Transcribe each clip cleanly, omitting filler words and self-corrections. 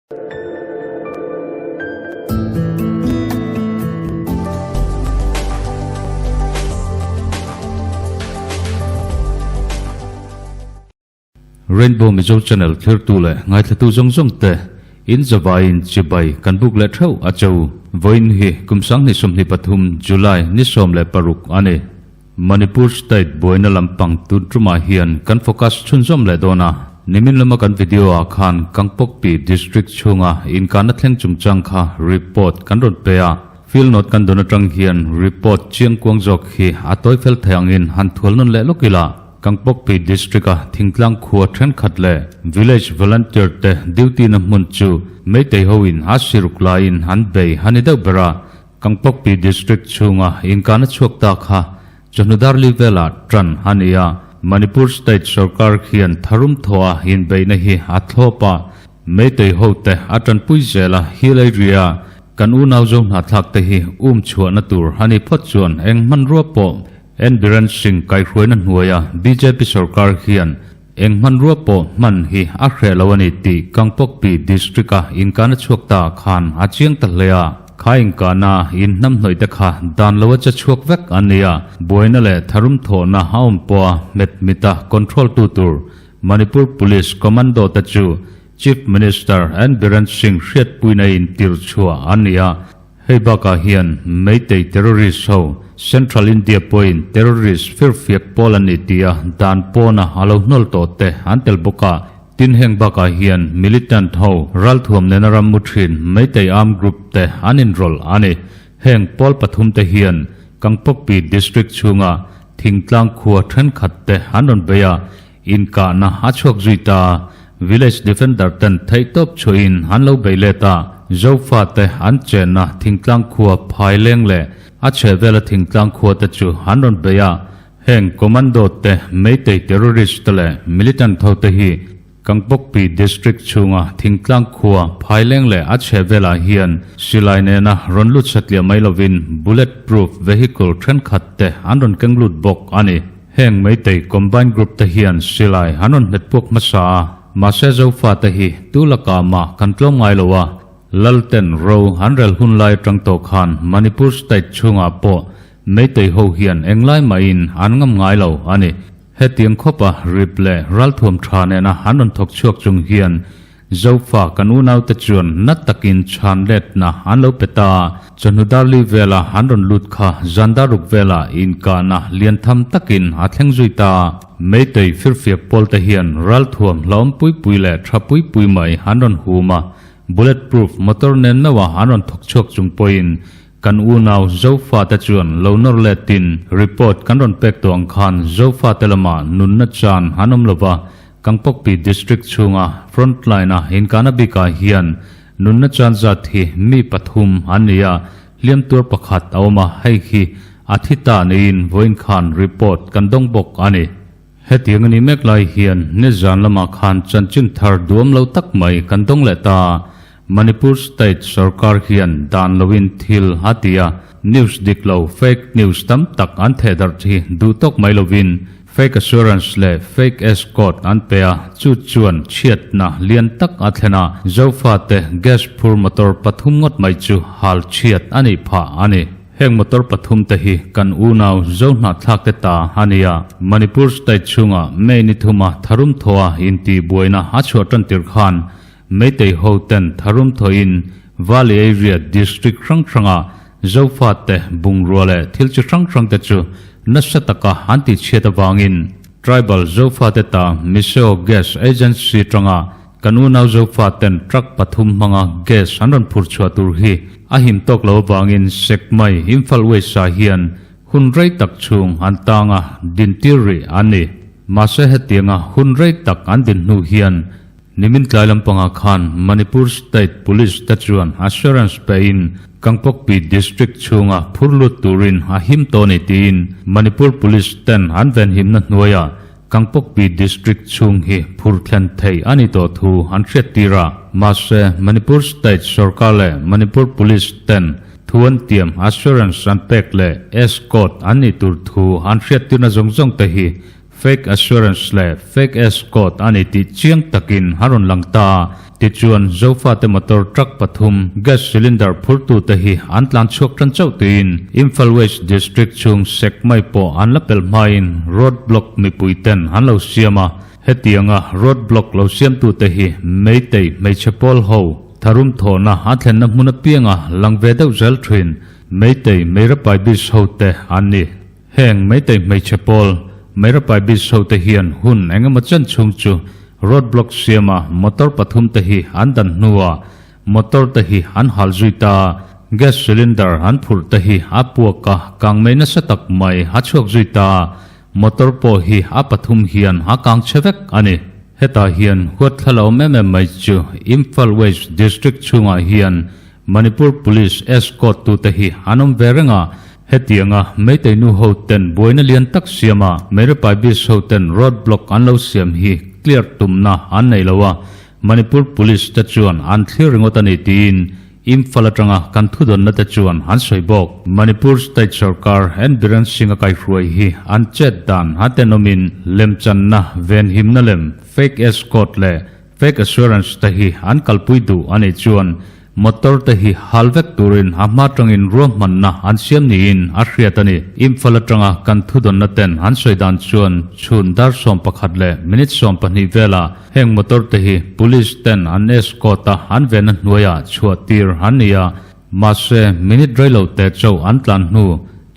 Rainbow Mizo Channel thlirtu leh ngaithlatu zawng zawng te in zavaiin chibai kan buk leh theuh a cho. Vawiin hi kum 2023 July ni 16 a ni. Manipur State buaina lampang tun tumah hian kan focus chhunzawm leh dawn a. Nimin lama kan video ah khan Kangpokpi District chhunga inkahna thleng chungchang kha report kan rawn pe a. Field note kan dawn atang hian report chiangkuang zawk hi a tawi fel thei angin han thual nawn leh lawk ila. Kangpokpi District a thingtlang khua thenkhat leh Village Volunteer te duty na hmun chu Meitei ho in a siruk laiin an bei a ni deuh ber a. Kangpokpi District chhunga inkahna chhuak ta kha chawhnu darli velah tan a ni a, Manipur State sorkar khian tharum thawha inbeihna hi a thlawp a, Meitei hote a tanpui zel a, Hill area kan unau zo hnahthlak te hi um chhuahna tur a ni phawt chuan eng hmanrua pawh N Biren Singh kaihhruaina hnuaia bjp sorkar hian eng hmanrua pawh hman hi a hreh lo a ni tih Kangpokpi District-a inkahna chhuak ta khan a chiang ta hle a. Kha inkahna inhnamhnawih te kha dan lo a che chhuak vek an ni a, buaina leh tharum thawhna a awm pawha hmet mita control tu tur Manipur Police Commando te chu Chief Minister N Biren Singh hriatpuina in tirh chhuah an ni a. Hei bakah hian Meitei terrorist ho Central India pawhin terrorist firfiak pawl an ni tia dan pawna a lo hnawl tawh te an tel bawk a. Tin heng bakah hian militant ho ralthuam nena ram mu thin Meitei armed group te an inrawlh a ni. Heng pawl pathum te hian Kangpokpi district chhunga thingtlang khua thenkhat te an rawn bei a, Inkahna a chhuak zui ta. Village Defender ten theihtawp chhuahin an lo bei let a, Zofate an chenna thingtlang khua Phaileng leh a chhehvela thingtlang khua te chu an rawn bei a. Heng Commando te, Meitei terrorist te leh militant ho te hi Kangpokpi District chhunga thingtlang khua Phaileng leh a chhehvelah hian silai nena rawn lut satliah mai lovin bullet proof vehicle thenkhat te an rawn keng lut bawk a ni. Heng Meitei Combine Group te hian silai an rawn hmet puak hmasa a, mahse Zofa te hi tu lakah mah kan tlawm ngai lo a, Lalten ro an rel hun lai atang tawh khan Manipur State chhungah pawh Meitei ho hian englai mahin an ngam ngai lo a ni. Hetiang khawpa rip leh ralthuam tha nena an rawn thawk chhuak chung hian Zofa kan unaute chuan na takin chhan letna an lo pe ta a, chawhnu darli vela an rawn lut kha zan daruk vela inkahna lian tham takin a thleng zui ta a. Meitei firfiak pawlte hian ralthuam hlauhawm pui pui leh tha pui pui mai an rawn hum a, bullet proof motor nen meuha an rawn thawk chhuak chung pawhin kan unau Zofate chuan lo nawr letin report kan rawn pek tawh ang khan Zofate lamah nunna chan an awm lova, Kangpokpi District chhunga frontline-a inkahna bikah hian nunna chan zat hi mi pathum an ni a, hliam tuar pakhat a awm a, hei hi a thi ta niin vawiin khan report kan dawng bawk a ni. Hetiang a nih mek lai hian nizan lamah khan chanchin thar duam lo tak mai kan dawng leh ta a, Manipur State sorkar hian dan loin thil a ti a, news dik lo, fake news tam tak an thehdarh hi duh tawk mai lovin fake assurance leh fake escort an pe a, chu chuan chhiatna lian tak a thlen a, Zofate gas phur motor pathum ngawt mai chu hal chhiat a nih phah a ni. Heng motor pathum te hi kan unau Zohnahthlak te ta a ni a, Manipur State chhunga May ni thuma tharum thawha intihbuaina a chhuah tan tir khan Meitei ho ten tharum thawhin Valley Area District hrang hranga Zofate bungrua leh thil chi hrang hrang te chu nasa taka an tihchhiat avangin Tribal Zofate ta Miseo Gas Agency tanga kan unau Zofaten truck pathum hmanga gas an rawn phur chhuah tur hi a him tawk lo avangin Sekmai Imphal West ah hian hun rei tak chhung an tanga dintir rih an ni. Mahse hetianga hun rei tak an din hnu hian Nimin tlai lampangah khan Manipur State Police te chuan assurance pein Kangpokpi District chhunga phur lut turin a him tawh a ni tiin Manipur Police ten an venhimna hnuaiah Kangpokpi District chhung hi phur thlen thei a ni tawh thu an hriattir a. Mahse, Manipur State sorkar leh Manipur Police ten thu an tiam assurance an pek leh escort an nih tur thu an hriattirna zawng zawng te hi Fake assurance leh fake escort a ni tih chiang takin a rawn lang ta. Tichuan, Zofate motor truck pathum gas cylinder phurtute hi an tlan chhuak tan chauh tiin Imphal West District chhung Sekmai pawh an la pelh hmain road block mipui ten an lo siam a. Hetianga road block lo siamtute hi Meitei hmeichhe pawl ho tharum thawhna a thlenna hmun apianga lang ve deuh zel thin Meitei Meirapai Beach hote an ni. Heng Meitei hmeichhe pawl Meirapai Beach hote hian hun engemaw chen chhung chu road block siama motor pathum te hi an dan hnuah motor te hi an hal zui ta a, gas cylinder an phurh te hi a puak a, kang mei nasa tak mai a chhuak zui ta a, motor pawh hi a pathum hian a kang chhe vek a ni. Hetah hian huat thla lo awm em em mai chu Imphal West District chhungah hian Manipur Police escort tute hi an awm ve reng a, hetianga Meitei nu ho ten buaina lian tak siam a, Meirapai Beach ho ten road block an lo siam hi clear tumna an nei lo a, Manipur Police te chuan an thlir ringawt a ni tiin Imphal atanga kan thudawnna te chuan an sawi bawk. Manipur State sorkar N Biren Singh a kaihruai hi an chet dan a tenawmin lemchanna venhimna lem fake escort leh Fake assurance te hi an kalpui duh a nih chuan motor te hi hal vek turin a hma tangin ruahmanna an siam niin a hriat a ni. Imphal atanga kan thudawnna ten an sawi dan chuan chhun dar 11 leh minute 12 velah heng motor te hi police ten an escort a an vehna hnuaiah chhuah tir an ni a, mahse minute reilo te chauh an tlan hnu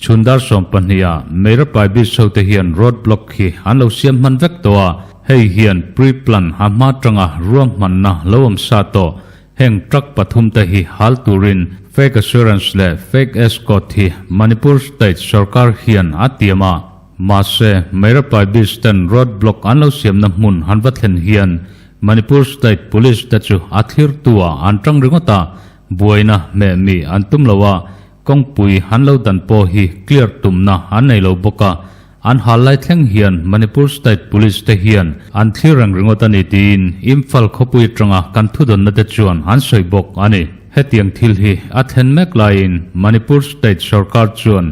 chhun dar 12 ah Meirapai Beach ho te hian road block hi an lo siam hman vek tawh a, hei hian pre-plan a hma tanga ruahmanna lo awm sa tawh heng truck pathum te hi hal turin fake assurance leh fake escort hi Manipur state sorkar hian a tiam a, mahse Meirapai Beach ten road block an lo siamna hmun han va thlen hian Manipur state police te chu a thlirtu ah an tang ringawt a, buaina hmeh mi an tum lo a, Kawngpui an lo dan pawh hi clear tumna an nei lo bawk a, an hal lai thleng hian Manipur State Police te hian an thlir reng ringawt a ni tiin Imphal khawpui atanga kan thudawnna te chuan an sawi bawk a ni. Hetiang thil hi a thlen mek laiin Manipur State sorkar chuan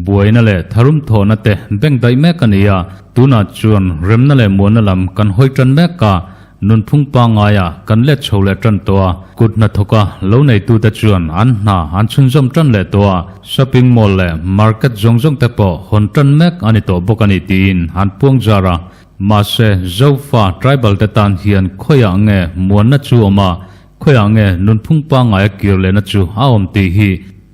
buaina leh tharum thawhna te beng daih mek a ni a, tunah chuan remna leh muanna lam kan hawi tan mek a, Nunphung pangngaia kan let chho leh tan tawh a, kut hnathawka lo neitute chuan an hna an chhunzawm tan leh tawh a, shopping mall leh market zawng zawng te pawh hawn tan mek a ni tawh bawk a ni tiin an puang zar a. Mahse, Zofa tribal te tan hian khawiah nge muanna chu awm a, khawiah nge nunphung pangngaia kir lehna chu a awm tih hi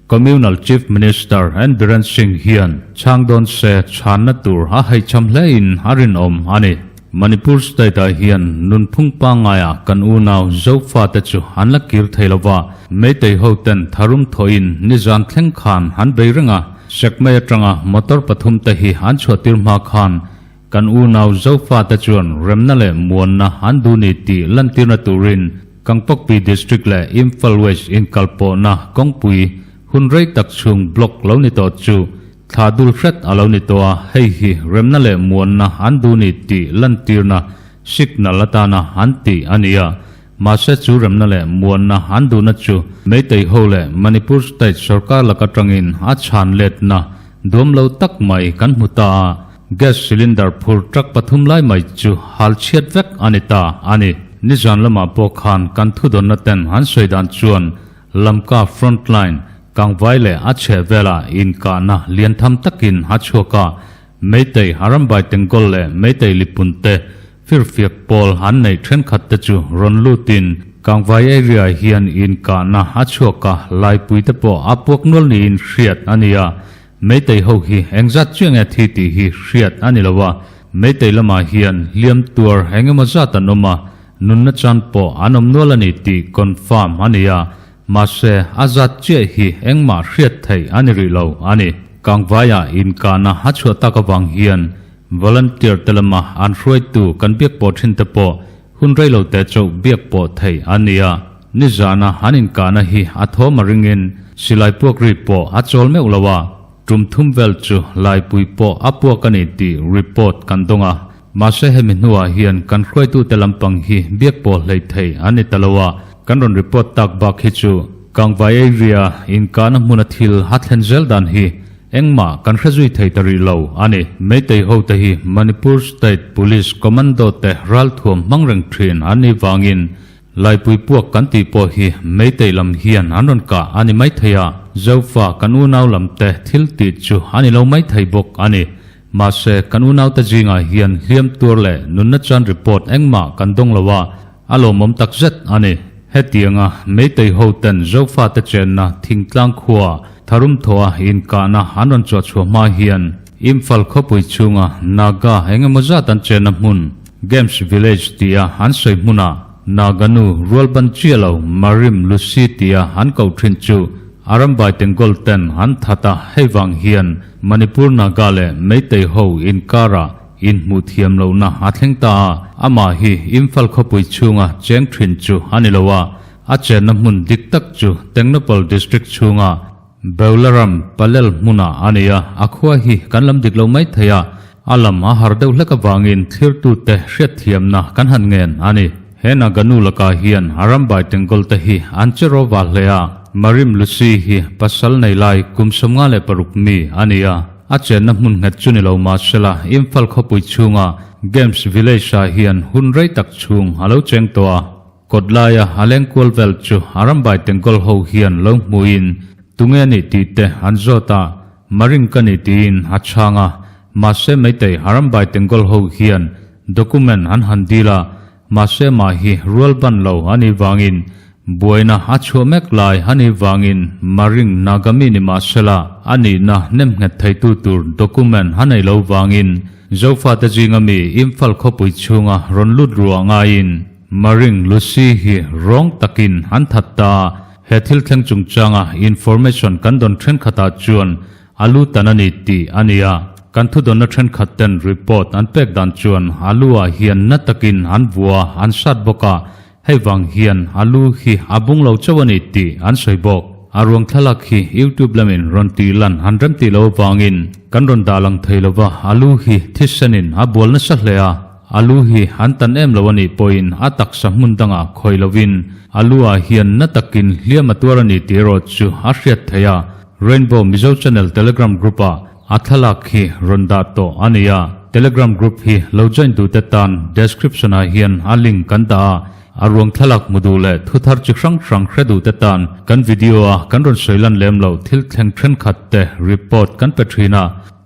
Communal Chief Minister N Biren Singh hian chhang dawn se chhanna tur a haihcham hlein a rinawm a ni. Manipur state-ah hian nunphung pangngaiah kan unau Zofate chu an la kir thei lova, Meitei hoten tharum thawhin nizan thleng khan an bei reng a, Sekmei atanga motor pathumte hi an chhuahtir hma khan Kan unau Zofate chuan remna leh muanna an duh ni tih lantirna turin Kangpokpi District leh Imphal West inkalpawhna kawngpui hun rei tak chhung block lo ni tawh chu thla dul hret a lo ni tawh a, hei hi remna leh muanna an duh ni tih lantirna signal atana an tih a ni a. Mahse chu remna leh muanna an duhna chu Meitei ho leh Manipur State sorkar lak atangin a chhan letna duam lo tak mai kan hmu ta a. Gas cylinder phur truck pathum lai mai chu hal chhiat vek a ni ta a ni. Nizan lamah pawh khan kan thudawnna ten an sawi dan chuan Lamka front line kangvai leh a chheh velah inkahna lian tham takin a chhuak a, Meitei Arambai Tengkawl leh Meitei Lipun te firfiak pawl an neih thenkhat te chu rawn lutin kangvai area hian inkahna a chhuak a, laipui te pawh a puak nual niin hriat a ni a. Meitei ho hi engzat chiah nge thi tih hi hriat a ni lo a, Meitei lamah hian hliam tuar engemaw zat an awm a, nunna chan pawh an awm nual a ni tih confirm a ni a, mahse a zat chiah hi engmah hriat theih a ni rih lo a ni. Kangvaiah inkahna a chhuah tak avang hian volunteer te lama an hruaitu kan biak pawh thin te pawh hun rei lo te chauh biak pawh theih a ni a. Nizana an inkahna hi a thawm a ringin silai puak ri pawh a chawl meuh lo a, tum thum vel chu laipui pawh a puak a ni tih report kan dawng a. Mahse hemi hnuah hian kan hruaitute lampang hi biak pawh hleih theih a ni ta lo a, kan rawn report tak bak hi chu Kangvai area inkahna hmuna thil a thlen zel dan hi engmah kan hre zui thei ta rih lo a ni. Meitei hote hi Manipur State Police Commando te ralthuam hmang reng thin an nih vangin. Laipui puak kan tih pawh hi Meitei lam hian an rawn kah a ni maithei a, Zofa kan unau lam te thil tih chu a ni lo maithei bawk a ni. Mahse, kan unaute zingah hian hliam tuar leh nunna chuan report engmah kan dawng lo a, a lawmawm takzet a ni. Hetianga Meitei ho ten Zofate chenna thingtlang khua tharum thawha inkahna an rawn chhuah chhuah hma hian Imphal khawpui chhunga Naga engemaw zat an chenna hmun Games Village tia an sawi hmunah Naga nu rualban chiah lo Marim Lucy tia an koh thin chu Arambai Tengol ten an that a, hei vang hian Manipur Naga leh Meitei ho inkarah inhmuh thiam lohna a thleng ta a, amah hi Imphal khawpui chhunga cheng thin chu a ni lo a, a chenna hmun dik tak chu Tengnoupal District chhunga Beularam Palel hmunah a ni a, a khua hi kan lam dik lo mai thei a, a lam a har deuh hlek avangin thlirtute hriatthiamna kan han ngen a ni. He Naganu lakah hian Arambai Tengol te hi an che rawva hle a, Marim Lucy hi pasal nei lai kum 56 mi a ni a. A chenna hmun nghet chu ni lo mahsela Imphal khawpui chhunga Games Village-ah hian hun rei tak chhung a lo cheng tawh a. Kawt laia a leng kual vel chu a rambai tengkawl ho hian lo hmuhin tunge a nih tih te an zawt a, Maring ka ni tiin a chhang a. Mahse Meitei a rambai tengkawl ho hian document an han dil a, Mahse mah hi rual ban lo a nih vangin buaina a chhuah mek lai a nih vangin Maring Nagami ni mahsela a nihna nemnghet theitu tur document a nei lo vangin Zofate zinga mi Imphal khawpui chhunga rawn lut ruah ngaiin Maring Lucy hi rawng takin an that ta. He thil thleng chungchanga information kan dawn thenkhatah chuan A lu tan a ni tih a ni a, kan thudawnna thenkhat ten report an pek dan chuan a lu ah hian na takin an vua an sat bawk a, hei vang hian a lu hi a bung lo chauh a ni tih an sawi bawk. A ruang thlalak hi YouTube lamin rawn tih lan an rem tih lo avangin kan rawn dah lang thei lova, a lu hi thisenin a bual nasa hle a, a lu hi an tan em lo a nih pawhin a taksa hmun dangah khawih lovin a lu ah hian na takin hliam a tuar a ni tih erawh chu a hriat theih a. Rainbow Mizo Channel Telegram Group ah a thlalak hi rawn dah tawh a ni a, Telegram Group hi lo join duhte tan description ah hian a link kan dah a, a ruang thlalak hmu duh leh thu thar chi hrang hrang hre duhte tan kan video a kan rawn sawi lan lem loh thil thleng thenkhat te report kan pe thin a,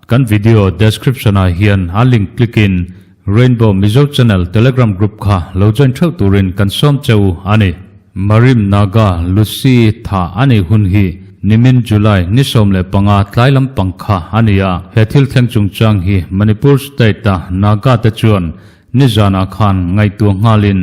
kan video description ah hian a link click in Rainbow Mizo Channel Telegram Group kha lo join theuh turin kan sawm che u a ni. Marim Naga Lucy tha a nei hun hi nimin July ni 15 tlai lampang kha a ni a. He thil thleng chungchang hi Manipur State a Naga te chuan nizanah khan ngaihtuah nghalin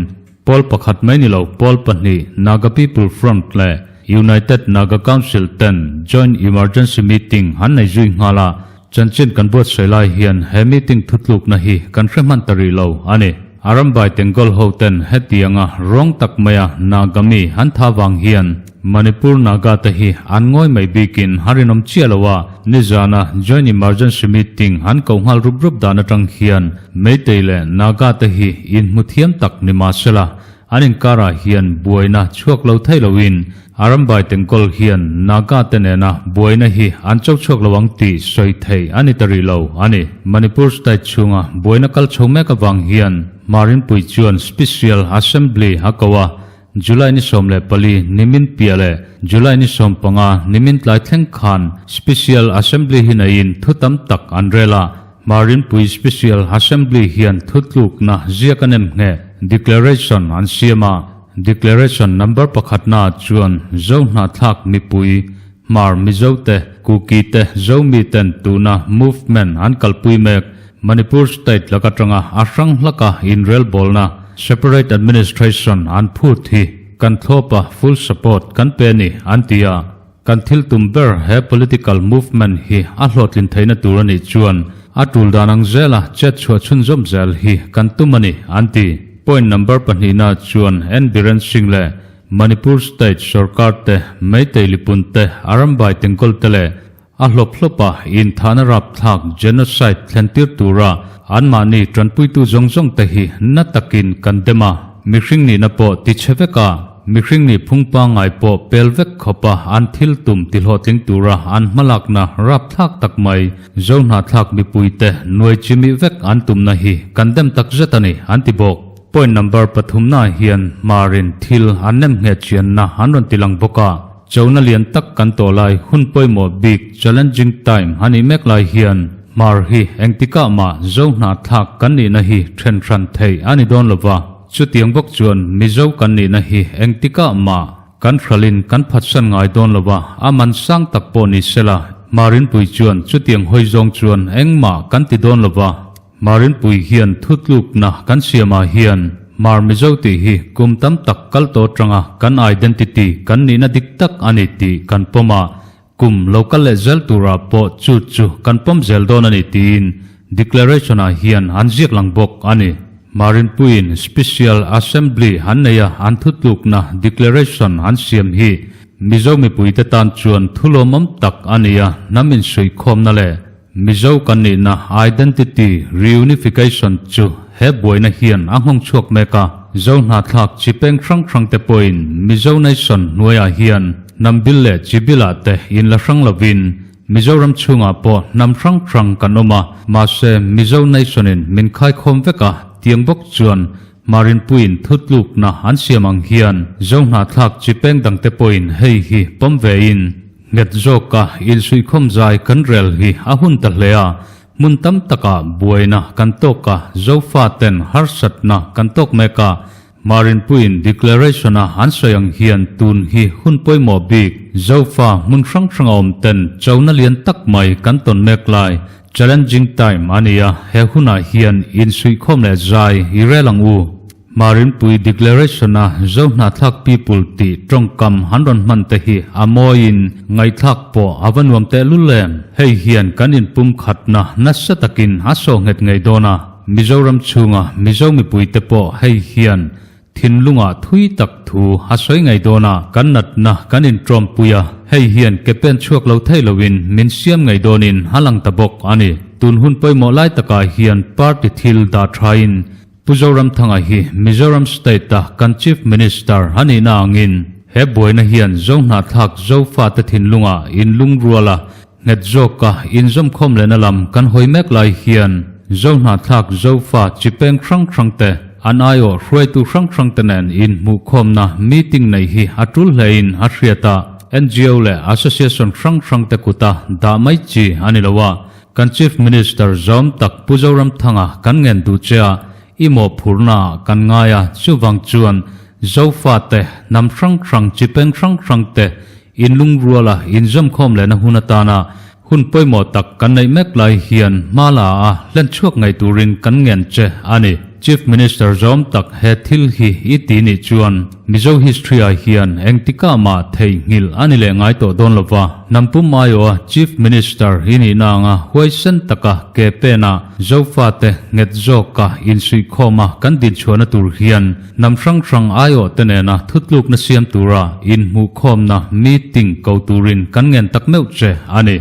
pawl pakhat mai ni lo pawl pahnih Naga People Front leh United Naga Council ten Joint Emergency Meeting an nei zui nghal a. Chanchin kan buatsawi lai hian he meeting thutlukna hi kan hre hman ta rih lo a ni. A rambai Tengol ho ten hetianga rawng tak maia Naga mi an tha vang hian Manipur Naga te hi an ngawi mai bikin an rinawm chiah lo a, nizana Joint Emergency Meeting an koh nghal rup rup dan atang hian Meitei leh Naga te hi inhmu thiam tak ni mahsela An inkarah hian buaina chhuak lo thei loin Arambai Tengkawl hian Naga te nena buaina hi an cho chhuak lo ang tih sawi theih a ni ta rih lo a ni. Manipur state chhunga buaina kal chho mek avang hian Marinpui chuan Special Assembly a ko a, July ni 14 nimin piah leh July ni 15 nimin tlai thleng khan Special Assembly hi neiin thu tam tak an rel a, Marinpui Special Assembly hian thutlukna ziak a nem ngheh, declaration, an siam a. Declaration number pakhatna chuan Zo hnahthlak mipui, Hmar Mizo te, Kuki te, Zomi ten tuna movement an kalpui mek, Manipur state lak atanga a hrang hlaka inrelbawlna, separate administration, an phut hi kan thlawpa full support kan pe a ni, an ti a. Kan thil tum ber he political movement hi a hlawhtlin theihna tur a nih chuan a tul dan ang zela chet chhuah chhunzawm zel hi kan tum a ni, an ti. Point number pahnihna chuan N Biren Singh leh Manipur state sorkar te, Meitei lipun te, Arambai Tengkawl te leh a hlawp hlawpa inthahna rapthlak genocide thlentir tura anmahni tanpuitu zawng zawng te hi na takin kan dem a, mihring nihna pawh tichhe vek a. Mihring nih phung pangngai pawh pel vek khawpa an thil tum tihlawhtling tura an hmalakna rapthlak tak mai Zo hnahthlak mipuite nuai chimih vek an tumna hi kan dem tak zet a ni, an ti bawk. Point number pathumnaah hian Hmarin thil an nem ngheh chianna an rawn ti lang bawk a. Chona lian tak kan tawh lai hun pawimawh bik challenging time a nih mek lai hian Hmar hi engtikah mah Zo hnahthlak kan nihna hi then hran theih a ni dawn lo va. Chutiang bawk chuan Mizo kan nihna hi engtikah mah kan hralin kan phatsan ngai dawn lo va, a man sang tak pawh ni sela Hmarinpui chuan chutiang hawi zawng chuan engmah kan ti dawn lo va. Marinpui hian thutlukna kan siamah hian Hmar Mizo tih hi kum tam tak kal tawh atanga kan identity kan nihna dik tak a ni tih kan pawm a, kum lo kal leh zel turah pawh chu chu kan pawm zel dawn a ni tiin declaration ah hian an ziak lang bawk a ni. Marinpuiin Special Assembly an nei a, an thutlukna declaration an siam hi Mizo mipuite tan chuan thulawmawm tak a ni a, hnam insuihkhawmna leh Mizo kan nihna identity reunification chu he buaina hian a nghawng chhuak mek a, Zo hnahthlak chi peng hrang hrang te pawhin Mizo nation hnuaiah hian hnam bil leh chi bilah te inla hrang lovin Mizoram chhungah pawh hnam hrang hrang kan awm a, mahse Mizo nation in min khaikhawm vek a, tiang bawk chuan Marinpuiin thutlukna an siam ang hian Zo hnahthlak chi peng dangte pawhin hei hi pawm vein Nghet zawka insuihkhawm zai kan rel hi a hun ta hle a, hmun tam takah buaina kan tawk a, Zofa ten harsatna kan tawk mek a, Marinpuiin declaration-a an sawi ang hian tun hi hun pawimawh bik, Zofa hmun hrang hranga awm ten chona lian tak mai kan tawn mek lai, challenging time a ni a, he hunah hian insuihkhawm leh zai i rel ang u. Marinpui Declaration-a Zohnahthlak People tih tawngkam han rawn hman te hi a mawiin ngaihthlak pawh a va nuam tehlul em? Hei hian kan inpumkhatna nasa takin a sawh nghet ngei dawn a, Mizoram chhunga Mizo mipuite pawh hei hian thinlungah thui tak thu a sawi ngei dawn a, kan natna kan inṭawmpui a, hei hian ke pen chhuak lo thei loin min siam ngei dawnin a lang ta bawk a ni. Tun hun pawimawh lai takah hian party thil dah ṭhain Pu Zoramthanga hi Mizoram State-a kan Chief Minister a nihna angin he buaina hian Zohnahthlak Zofate thinlungah inlungrual a, nghet zawka inzawmkhawm lehna lam kan hawi mek lai hian Zohnahthlak Zofa chi peng hrang hrangte an aiawh hruaitu hrang hrangte nen inhmuhkhawmna meeting neih hi a tul hlein a hriat a, NGO leh Association hrang hrangte kuta dah mai chi a ni lo a. Kan Chief Minister zawm tak Pu Zoramthanga kan ngen duh che a, i mawhphurhna ah kan ngai a, chuvang chuan Zofate, hnam hrang hrang, chi peng hrang hrang te inlungrual a, inzawmkhawm lehna hun atana hun pawimawh tak kan neih mek lai hian hma la a hlen chhuak ngei turin kan ngen che a ni. Chief Minister zawm tak he thil hi i ti nih chuan Mizo history ah hian engtikah mah theihnghilh a ni leh ngai tawh dawn lova, hnam pum aiawha Chief Minister i nihna anga huaisen taka ke penah Zofate nghet zawka insuihkhawma kan dinchhuahna tur hian hnam hrang hrang aiawh te nena thutlukna siam tura inhmuhkhawmna meeting ko turin kan ngen tak meuh che a ni.